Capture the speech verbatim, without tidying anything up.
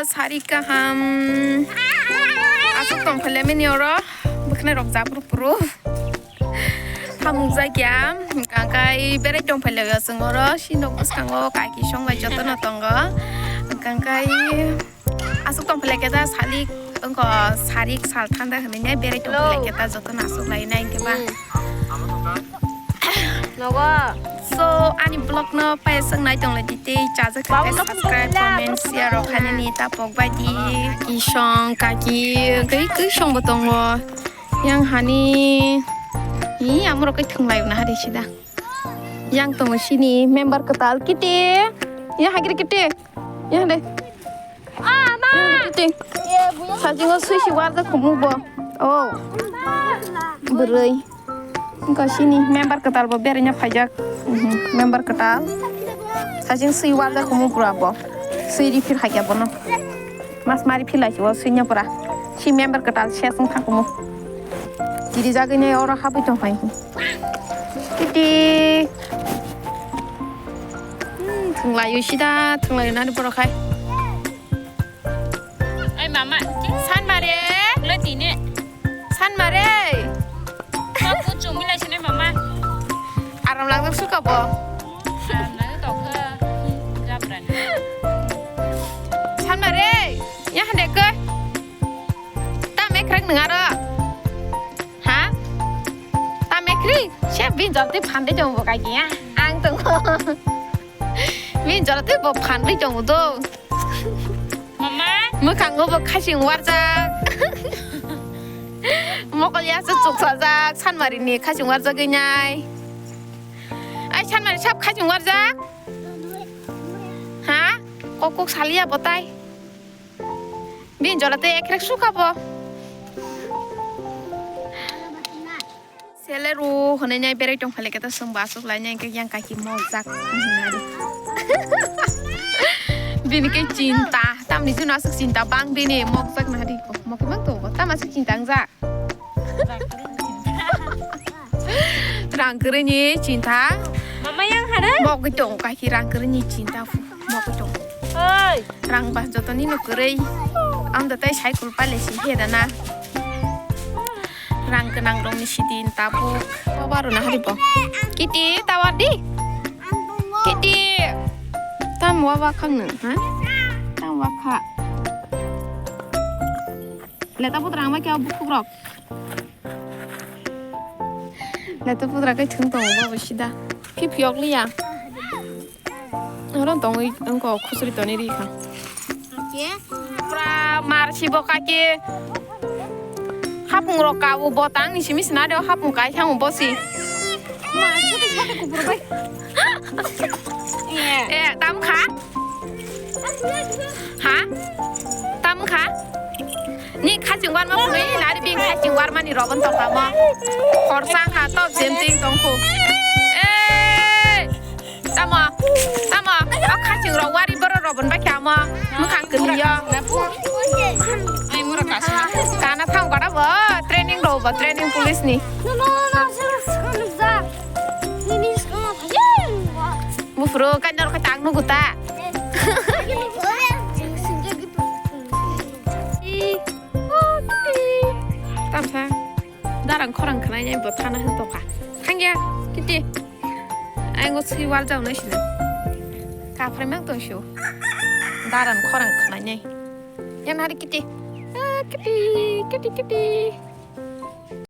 Sari kaham. Aswk tong phaile mini oro. Bwkhnai rok japru puru. Thamuk jakya. Hwnkha kai berai tong phaile o chwng oro. Si nok bwskango kaki song bai jotono tongo. Hwnkha kai aswk tong phaile khe ta salik wngkha sarik sal thanda hwnwi ne berai tong phaile khe ta jotono aswk lai nai hwnkhe ba. Nogo. So, ani vlog no paisang nai tong lai tei chajak khe subscribe, comment, share rok khainani tapok bai di. Kisong, kaki, kwi, kwi song bo tongo. Yang hani, hi, amurok khe thwng lai na hari sida. Yang tongo sini member kwtal Kiti. Ya hagir Kiti. Ya de. Kiti. Sajingo sui si warjak kumu bo. Oh. Bwrwi. Wngkha sini member kwtal bo beraina phaijak. Mhm, member kwtal. Sajing sui warjak kumu pura bo. Sui ri phir haikya bono. Mas mari philai si o sui nya pura. Si member kwtal ses wng thang kumu. Kiri jagwi nai oro habwi tong phai. Kiti. Hmm, thwnglai o sida, thwnglai nani borok hai. Ai mama, san mare, le tine. San mare. Kok kuchung milai sini mama. Aram lang suka bo. Aram lang tokha. Jabran. San mare, ya hande ke. Ta mekrek nengaro. Ha? Ta mekri, se bin jor twi phan de jong bo kai ya. Ang tong. Bin jor twi bo phan de jong do. Mama. Mwkhango bo khaching warjak. Mokol ya se chuk sajak, Sanmari ni khaching warjak nai. Ai Sanmari sab khaching warjak. Ha? Kok kok salia botai. Bin jora tei ekrek suka bo. Seleru hwnwi nai berai tong phale khe to chwng bo aswk lai nai hwnkhe yang kaki mokjak. Bini khe chinta, tamni jino aswk chinta bang bini mokjak na hari ko. Mokhe mang to bo, tamo aswk chinta wngjak. Rang kwrwini chinta. Mama yang hare? Mokgwi tongo kaki rang kwrwini chinta. Mokgwi tongo. Oi. Rang ba jotoni no kwrwi. Amda tai cycle pale si he dana. Rang gwnang rokni sidin tabuk. Baba rona hari bo. Kiti tawar di. Kiti. Tam wa wa khang nang, ha? Tam wa kha. Le tabuk rang ba kya bukuk rok. Leto pudra kai thung tongo bo sida. Phi phiyok liya. Oro tongwi wngko khusri toni ri kha. Pura mar si bo kaki. Hapung rok ka bo tang ni simi sina de hapung kai thang bo si. Ma, sate sate kupur bai. Eh, tam kha? Ha? Tam kha? Ni khaching warma phunui, nari bini khaching warmani robon tong kha mo. Khorsa kha, top jemting tong khu. Eh! Tamo? Tamo? O khaching rok wari borok robon bai kha mo. Mukhang kwrwi yo. Ai, mura kasma. Kana thang kora bo, training ro bo, training police ni. No, no, no, no, sir, sir, sir. Nini skang apa? Bufru kan nor kacang nugu ta. Tamsa. Darang khorang khnai bo thana hin toka. Thangya kiti. Aingo swi wal jao nai sina. Kaphrai mang tong sio. Darang khorang khnai nai. Yan hari kiti. Ah, kiti, kiti, kiti.